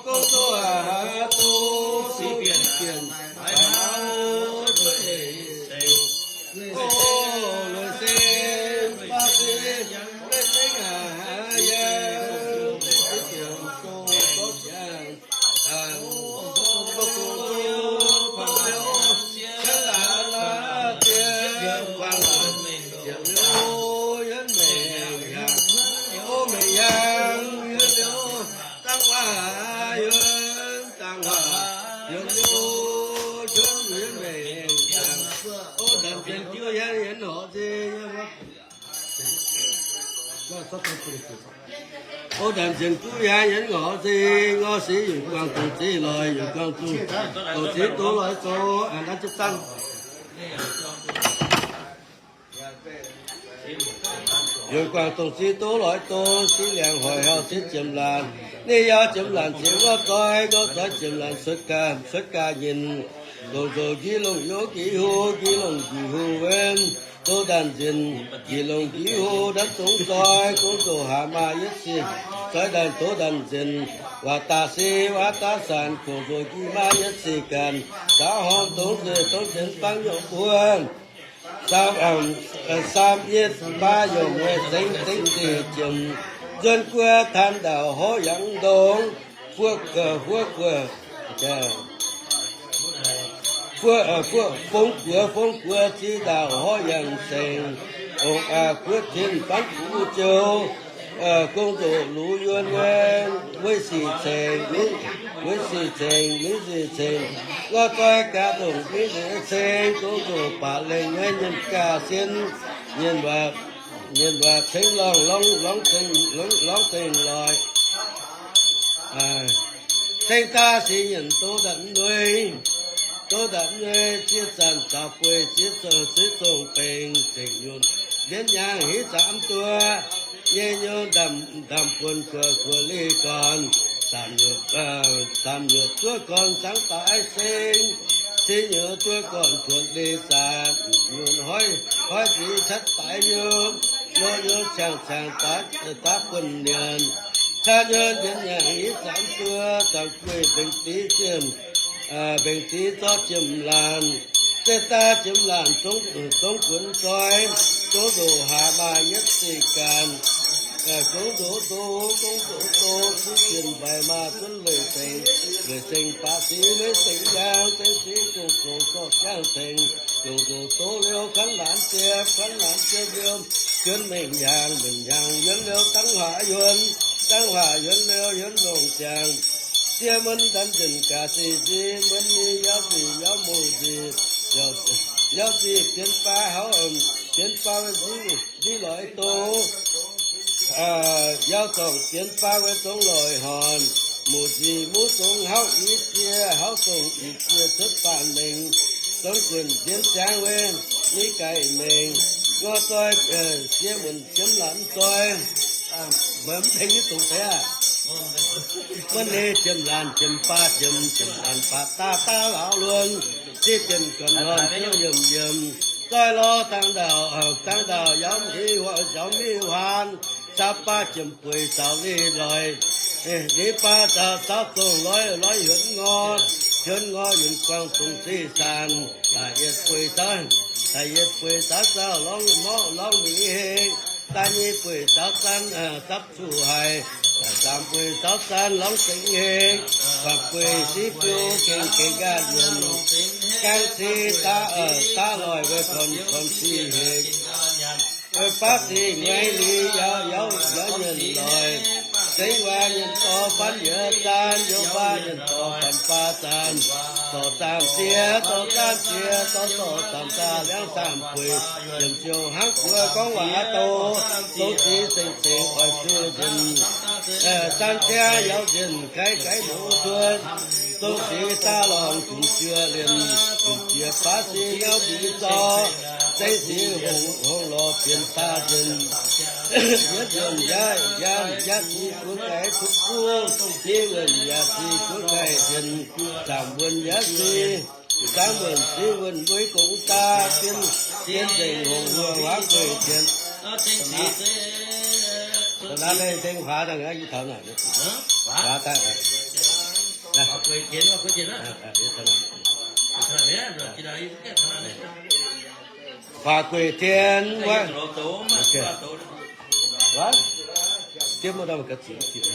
Gong-Zoh aac, Gong-Zoh bienc, o, lueic seng, baav seng, lueic seng aac, yangh, O, ndanc nzengc juv yangh yienx ngorc nzengc, o, ndanc nzengc juv yangh yienx ngorc nzengc, ngorc seix yunh guangc dongh zeix loic, yunh guangc dongh, dongh zeix doz loic zoux, aa, naaiv jienv zanv. Yunh guangc dongh zeix doz loic doz, seix liangx hoic hauh seix ziepc laanh, ninh yaac ziepc laanh ziex ngorc zoih, ngorc zoih ziepc laanh cuotv gaax, cuotv gaax nyinc, longc nzox nqi longc youz nqi hlo, nqi longc nqi hlo wuonv, doz ndanc nzengc, nqi longc nqi hlo, ndanc zungv zoih, gong zoh haac maah yietv sic, zoih ndanc doz ndanc nzengc, waac daaih se, waac daaih sanc, gong zoh nqi maah yietv sic ganh, zaux horngh dongz nzengc, dongz nzengc bangv nyungc buonv. Saam, saam yietv baav yaac mueiz zengx, zengx ziepc jiem, nzuonx guoqv taan ndauc horv yangh ndongx, fuoqv, fuoqv guoqv, fuoqv, fong guoqv, fong guoqv ziex ndauc horv yangh saengx, ongx aqc guoqv tin banv fuqv joux, gong zoh luv yuonh wuov, weic sic ceng, weic sic ceng, mingh sic ceng, ngorc zoih gaax ndongc mingh sic ceng, gong zoh baac lengh nyei nyienh gaax sien, nyienh waac, nyienh waac ceng lorngh, lorngh, lorngh ceng, lorngh, lorngh ceng loic. Ceng daaih sic nyienh doz ndanc mv nuei, doz ndanc mv nuei ziex zanc zaux bueix ziex zoux ziex zongh bengx zengc nyunc, mbienv nyaangh hiuv zaqc mv duoh, nyei nyunc ndamc, ndamc buonc guoqv guoqv leih gorn, zaamc nyuoqc duoqv gorn zangv daaih seng, seng nyuoqc duoqv gorn guoqv leih zaamc nyunc hoiv, hoiv ziex catv daaih nyunc. Nor yiem ciangx-ciangx daav buonc nyanc, caa nyuonh njiec nyanc i zanc duov, zanc gueiv mbengx div jiem, mbengx div zorqv jiem laanh. Zeiv daav jiem laanh zongv gunv zoi, zongv ndoqc haax maaih yietv zih gaanv, zongv ndoqv do, zongv ndoqv do, buv jien mbaix maaih zunv leiz sengx, leiz sengx baav sic, leiz sengx yaangh, zengx sic zongh zongh zorqv jangv tengx, zongh ndoqv do liuz kuanv laanz ziepc, kuanv laanz ziepc liuz, juonv mengh hnyangx, mengh hnyangx yuonv liuz dangv huaax yuonv, dangv huaax yuonv liuz yuonv longh ziangx. Siev muonv ndanv nzunc gaax zih nzih, muonv ni yauv nzih yauv muoz nzih, yauv nzih bienx baav hauv, bienx baav nziv loix do, yauv zorngc bienx baav wuov zongv loix horn, muoz nzih muv zongv hauv i jiex, hauv zongv i jiex cuotv baamh mengh, zongv guonc nzienv ziangv wuov ni gaih mengh, ngor zoi siev muonc jiemv laanh zoi. Mv tengx nyei dongh deix aqv. Wuov ni jiem laanh jiem baav jiem, jiem laanh baav daav daav laauv luonx, ziev jiem guonc horn ziouv yiemh yiemh, zoi lorz dangh ndau, dangh ndau yauv miv huaan, yauv miv huaan, caux baav jiem bueix caux liz loix, liz baav caux caux zongh loix, loix hiuonv ngor, hiuonv ngor yuonc guangc dongh zih saanh, daaih yietc bueix caux, daaih yietc bueix caux zauh lorngv morqv lorngv mi'heh, daaih nyei bueix caux zanv zapv zuqc haic, daaih zaamc bueix caux zanv lorngv zengx heh, faam bueix siv biu gengh gengh nqaatv yuonc, gaang ci daav, daav loih weic korn, korn ci heh. Weic baav zih nguaih liuz yauv, yauv, yauv nyienc loih, zengx waac nyienc dorh faanv yietc zaanv, yauv baav nyienc dorh faanv baav zaanv, dorh zaamc ziex, dorh zaamc ziex, dorh dorh zaamc zaah liangv zaamc bueix, yiemc ziouc hnangv guoqv gorngv waac doz, doz zix zengc zengc oix zuqc nzunc, zaanv jaav yauv nzunc gaiv gaiv muv cuotv, doz zix daav lorngx zunc juoz liemh, zunc jiex baav zix ngauv mbiz zorqv, zengx zix hongx lorz bienx daav nzunc. Yietv nzunc yaac, yaac, yaac zix buov gaix kuv buv, zix wuonh yaac zix buov gaix nzunc, zaamc wuonh yaac zix, zaamc wuonh zix wuonh mueiz gongx daav, bienx, bienx nzengc hongx huoqc huaav gueiv jienv. Da'naaiv tengx huaax daaih, yie taux naaic, huaax daaih. Huaax gueiv jienv wuov. Wuov, jienv wuov, ga'ziex ziepc.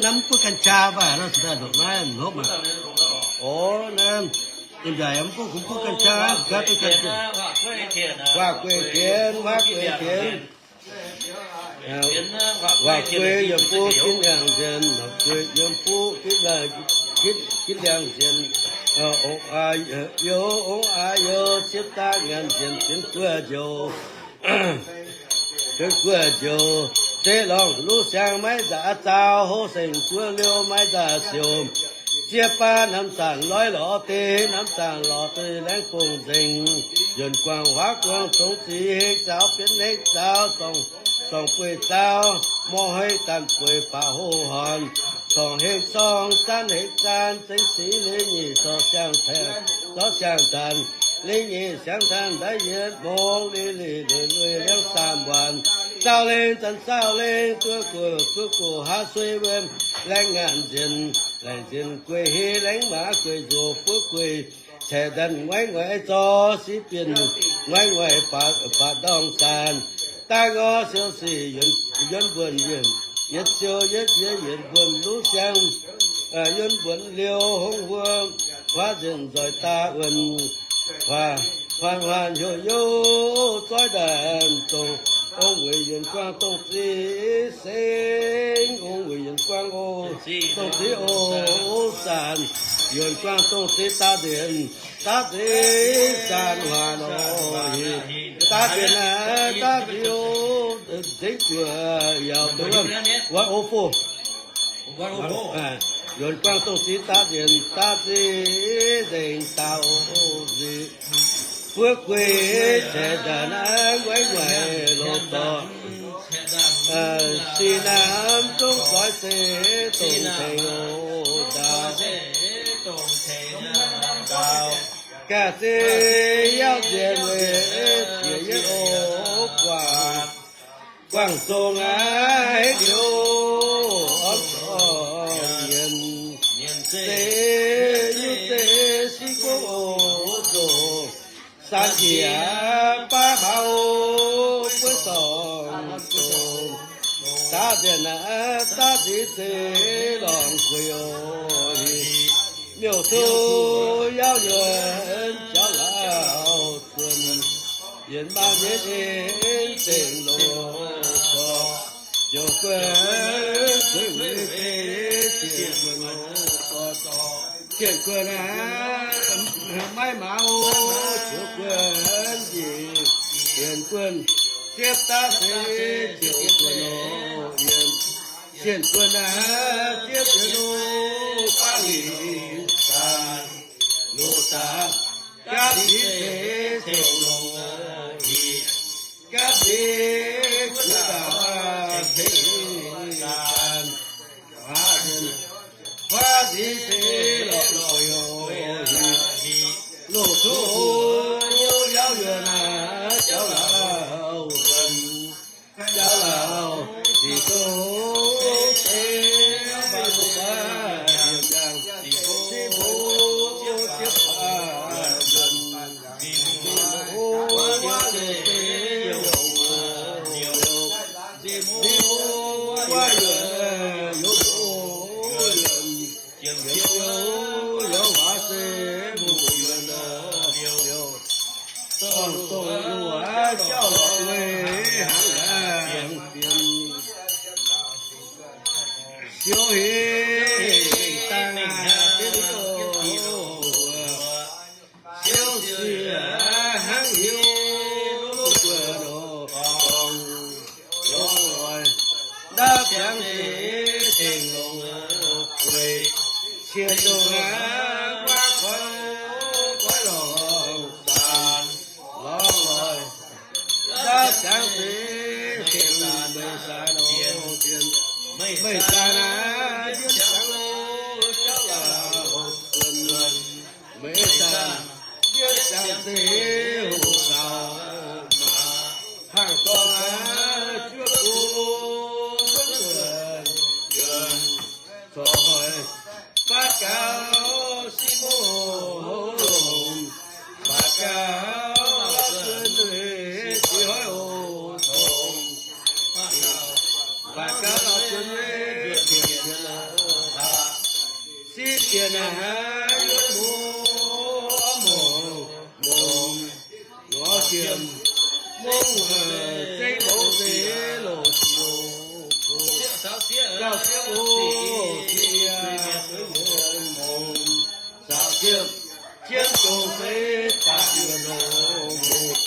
Namv buov ganh jaa mv baac nor, zuqc daaih ndopv naaiv hnopv aqv. Orv, naaiv, yiem njaaic mv buov kungx buov ganh jaa, gaav duqv ganh jaa. Huaax gueiv jienv, huaax gueiv jienv. Huaax gueiv yiem buv ginv liangh nzien, huaax gueiv yiem buv ginv, ginv liangh nzien. Ong aaix youz, ong aaix youz, ziepv daav ngaanc nzien benx guoqv njoux. Benx guoqv njoux, zeqv lorngh luv siang maiv nzaac zaau, houv seng guoqv liouh maiv nzaac siouc. Ziex baav namx zaangc loiv lorz deix, namx zaangc lorz deix laengz bongh nzengc. Yuonc guangc huaav guangc dongh zix hekv zaaux, bienx hekv zaaux, sorng, sorng bueix zaaux, mor hekv daanh bueix baac hoh horn. Sorng hekv sorng, zaanv hekv zaanv, zengx zix leiz nyic zorqv siang-taanx, zorqv siang-taanx, leiz nyic siang-taanx ndaiv yietv mong, leiz leiz lueic lueic liangv saam waanc. Zaaux lengh zanc zaaux lengh, duqv gox duqv gox haav suiv wuom, laengz ngaanc nzien, laengz nzien gueic heh, laengz maaz gueic nzox, fuov gueic caeqv ndanc, ngoiv ngoic zorc siqv bienh, ngoiv ngoic baac ndorngh zaanc. Daaih ngor siou sic yuonx mbuonx yienc, yietc siou yietv yie yuonx mbuonx luv siang, yuonx mbuonx liouh hongh huoqv, huaav nzengc nzoih daaih wuonx, huaax huaanh huaanh heuc youh zorqv daaih dongh, ong-weic yuonx guangc dongh zix seng, ong-weic yuonx guangc o, dongh zix o, o zaanc, yuonx guangc dongh zix daav nzengc, daav nzengc zaanc huaax nor, daav nzengc naaiv daav nzengc o, nzengc guoqv yaac duqv wuov o fu. Yuonx guangc dongh zix daav nzengc, daav zix nzengc daauh nzengc. Fuov gueic caeqv ndanc naaiv ngoiv ngoic loz zorc, sic namv zungv goix zeiv dongh tengx o ndaauv. Ga'sie yauv nzienx weic qiex yietv oc, guangc, guangc zong aqv, hengx liuz orv zorngh nyienz, se yungh se siqv guoqv oc, zong san njiec baav hauv buov dorngx zong, daav nziex naaiv daav nziex se lorngx gueix oc. Miuc-doz yauv yuonx jauv lauh zuonx, yienx maaz nyei en zengc loz zorqv, ziouc guonv zueiz weic fei zienh guonx oc. Zienh guonx aqv, maiv maaz oc, ziouc guonv njiec, zienh guonx ziepv daav se ziouc guonx oc. Yienx zienh guonx aqv, ziepv yienx oc, baav lingc zanc, loz zanc, gapv nziex se ziouc longc oc. Gapv nziex guonx daaih ceng zanc, huaav nziex, huaav nziex se lorqc gueix oc. Loz-zuqv yauv yuonx aqv, jauv lauh zuonx, jauv lauh ziqc zong se, ziqc zong ziepv haav yuonx, ziqc haav se youc, ziqc haav yuonx youc, youc, youc, youc huaav se mbuo yuonx oc. Dorngc dongh luoqc jauv lorqc weic hnangv laangz fienx, siou heix dangh aqv, siou siec hnangv hnyouv buonc oc. Lorz loic ndaauv ziangx deix tengx longx weic, cien ndongc aqv, guaav koiv goiv lorngc zanc. Lorz loic ndaauv ziangx deix tengx meih zanc oc. Meih zanc aqv, yiem ziangx jauv lauh zuonx, meih zanc yiem ziangx deix hoqc caux maac, hnangv dorngx aqv, juov gu cuotv zuonx, corc hoic baav gaux siqv mouv longc, baav gaux lauh zuonx weic ziex hoiv oc dongh, baav gaux lauh zuonx weic ziepc yietc, siqv ziepc naaiv yuonx mbuo mongh, mongh, lorz ziepc mongh, zeiv mongh se loz-ziouc, gauh siepv oc, siepv mongh, zaaux ziepc jienv dongh se daaih yuonx oc.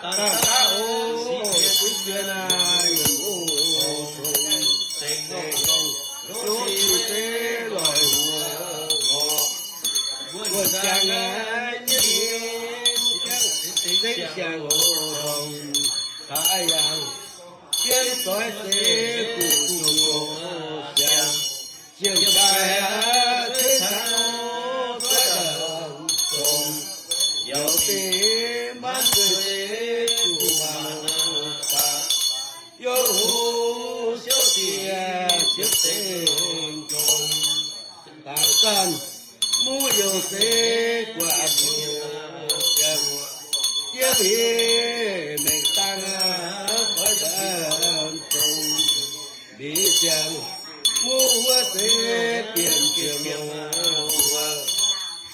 Dangh daav oc, siqv ziepc naaiv yuonx oc, zengc longx, zengc longx, zungv se loic huoc, wuonh ziangx naaiv nyei, zengc siang oc, dongh daaih yangh, jienv doix se gu'nyuoz siang, ziemh daaih aqv, ceix cangv oc, doix daaih zongc, yaac deix maanv zueih zuqc maanc baac, yiem hoc siouv siec ziepc zengc zongc, dangc zanc muv youc se guatc ziepc, yiem heh mengh dangh aqv, doix daaih zongc, mbic ziangx muv wuov se bieqc ziepc mouc,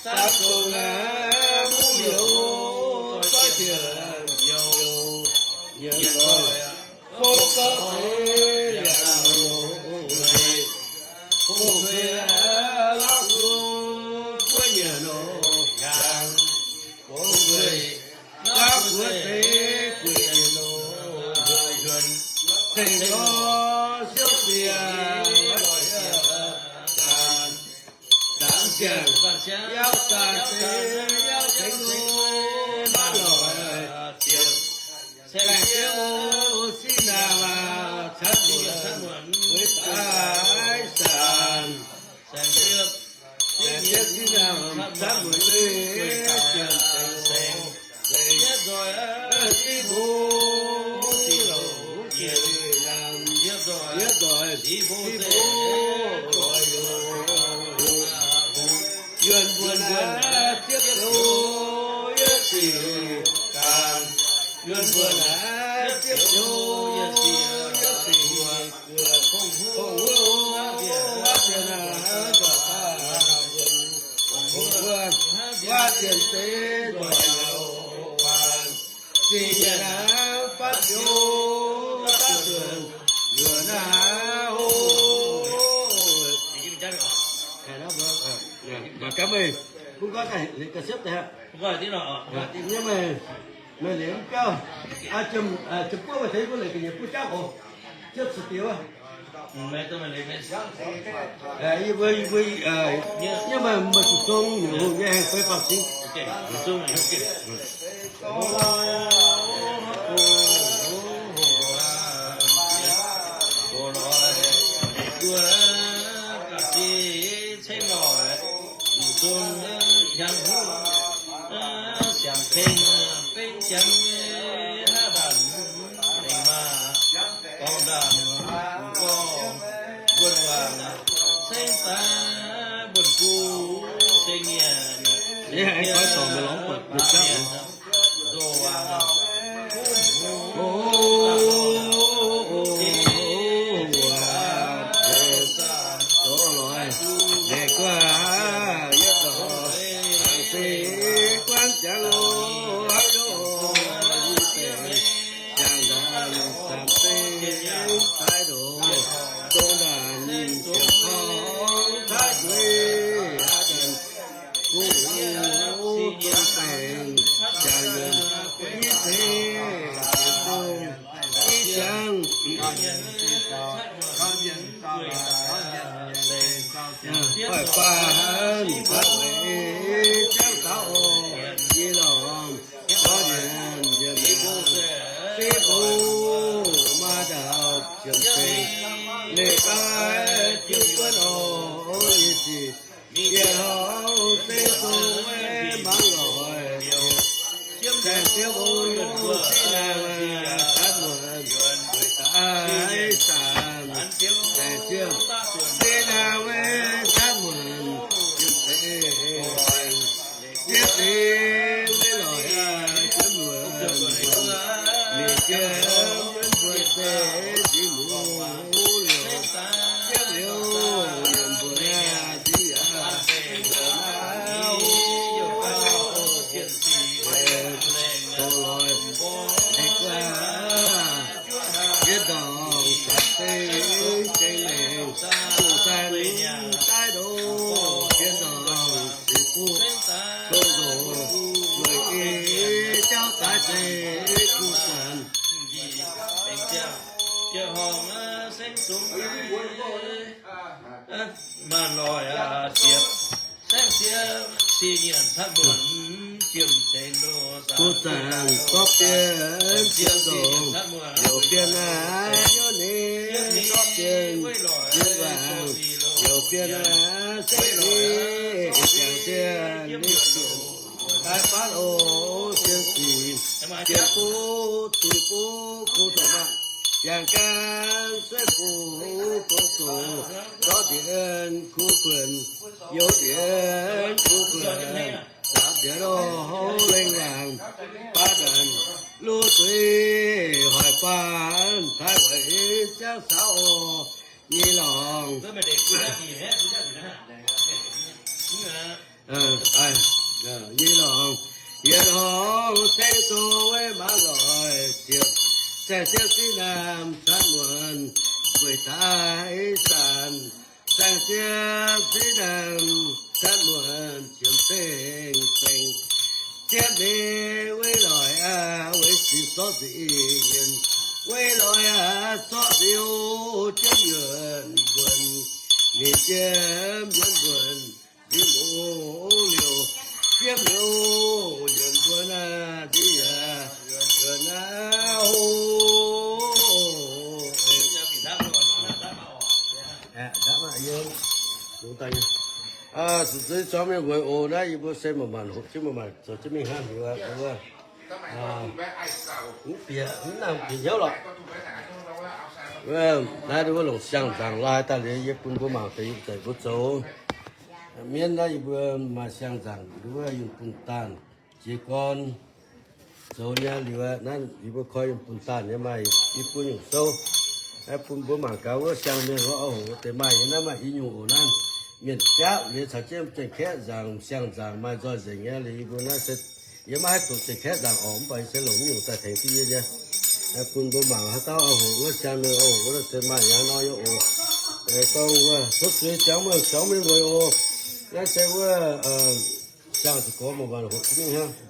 samv zongc aqv, muv youc doix ziepc youc, nyienz doic fouv gorngv se liangx nor, fouv se lauv guoqv nyienz nor, yangh fouv se lauv guoqv se gueic nor, ceng nor siouv siang, zanc, zanc siang, yauv zanc se yauv cengx nor, maiv lorqc ziepc, saeng-ziepv siqv naamh camv muonc weic daaih zanc, saeng-ziepv siqv naamh camv muonc weic zanc, Yietv nzoih Tin-Hungh, nzoih youz, yunh mbuo naaiv ziepv nyouz, yietv sic ganh, yunh mbuo naaiv ziepv nyouz, yietv sic guoqv, kungx huv, huv, huv, huv, huv, huv, huv, huv, zinh nyaanh naaiv fatv hnyouv fatv zuonx yuoqc naaiv oc. Mangc gaax meih, bun nqoi ga'siepv daaih. Yie meih, meih liuz mv biauv, ziepc buov meih tengx mbuo leiz ga'nyiec buov jauv oc. Ziepv cin diex wuov. Yie mbuo, yie mbuo, yie meih, meih zuqc zong nyungc nyei hengx fei faam cing. Yie aengx goiv dorngc meih lorz buatc meih jauv. Zoux loix, naaic guaax, yie dorh, laangz se guanv jangx oc, haaix yoc, yie deix jangx ndaangc, zaamc se daaih ndoqc, dongh ndaangc, ziepc korngx taaix gueix, aav deix, bung, bung baengc, jangx yuonh, i zeiz, i ziangx, hoic faanh, faanh weic, jangx taux oc, yie lorz, zorqv nyanc, nyanc, se bung, maa ndaauh, ziepc zengx, leiz daaih, jiu buonv oc, yie zic, yietc hlauv seng sou, mangc loic, zaengc siepv o, siqv naang, catv muonc, daaih saanc, zaengc siepv, siqv naang, catv muonc, ziepc zengx, ziepv zengx, weiv loic, catv muonc, mienh jiem, mbuo se nziv muoz liouc, jiem liouc, yiem mbuo naaiv nziv yaac, zoux loix, aengx guaax, yie dorngc, se, se lengc, zuqc zaih daaih ndoqc, yie dorngc, ziqc buv, dongh ndoqc, weic ei jauv daaih se kuv zanc. Maanc loic aqv, ziepc saengv siepv, sih nyanc catv muonc, jiem deix ndoh, kuv zanc zorqv bienv ziepc nzongc, youc bienv naaiv hnyouv ninh zorqv bienv, bienv waangc, youc bienv naaiv se ninh jangx bienv ninh zuqc daaih fatv oc, sienx sic, jiem buv, zuiz buv, kuv zoqc maah, yangh gaanv sueih buv, kuv zoqc, zorqv ndiev kuv kuonx, youc ndiev kuv kuonx, zaapv ndiev lorh houv lengh laangc, baav ndanc luv zuiz hoic faanh, taaih weic jangv caux oc, nyei lorngx. Nyei lorngx, yietc horngz saeng sou weiv maaz loic ziepc, saeng siepv siqv naamh catv muonc, weic daaih zanc, saeng siepv siqv naamh catv muonc, ziepc zengc zengc, ziepv mingh weiv loic aqv, weiv sic zorqv nzengc, weiv loic aqv, zorqv nzengc, jienv yuonc mbuonx, ninh jienv yuonc mbuonx, nziex mouz liouc, jienv liouc yuonc mbuonx aqv, nziex yaac yuonc aqv oc. Zuqc zuiz zuangx mienh weic oc. Naaiv yie mbuo se maaih maanc hoqc jienv, maaih maanc zoux jienv mingh hnangv heuc aqv. Mv bieqc, mv nangh bieqc hnyouv lorqc. Wuov naaiv nduov wuov longc siang-nzaangc lai daaih liuz, yie bun mbuo mangc deix yie mbuo zoux. Mienv naaiv yie mbuo maaih siang-nzaangc nduov wuov yie bun daanh, jiez gorn zoux nyei liuz, naaiv yie mbuo koi yie bun daanh nyei maaih i buo nyungc sou. Bun mbuo mangc gaax wuov siang-mienh wuov oc, deix maaih nyei naaiv maaih i nyungc oc. Naaiv mienh biauv liuz caux jienv Janx-Kaeqv nzaangc, siang-nzaangc maaih nzoih nzengc nyei liuz, yie mbuo naaiv se, yie maiv haih doqc Janx-Kaeqv nzaangc oc, mv baac yie se longc nyungc daaih tengx jienv yie nyei. Bun mbuo mangc haaix dauh oc, wuov siang-mienh oc, wuov se maaih nyaanh nor nyei oc. Gorngv wuov tov zuiz jangx meih, jangx meih weic oc. Naaiv se wuov siang-ziqc gorx mangc mangc hoqc jienv mingh hnangv.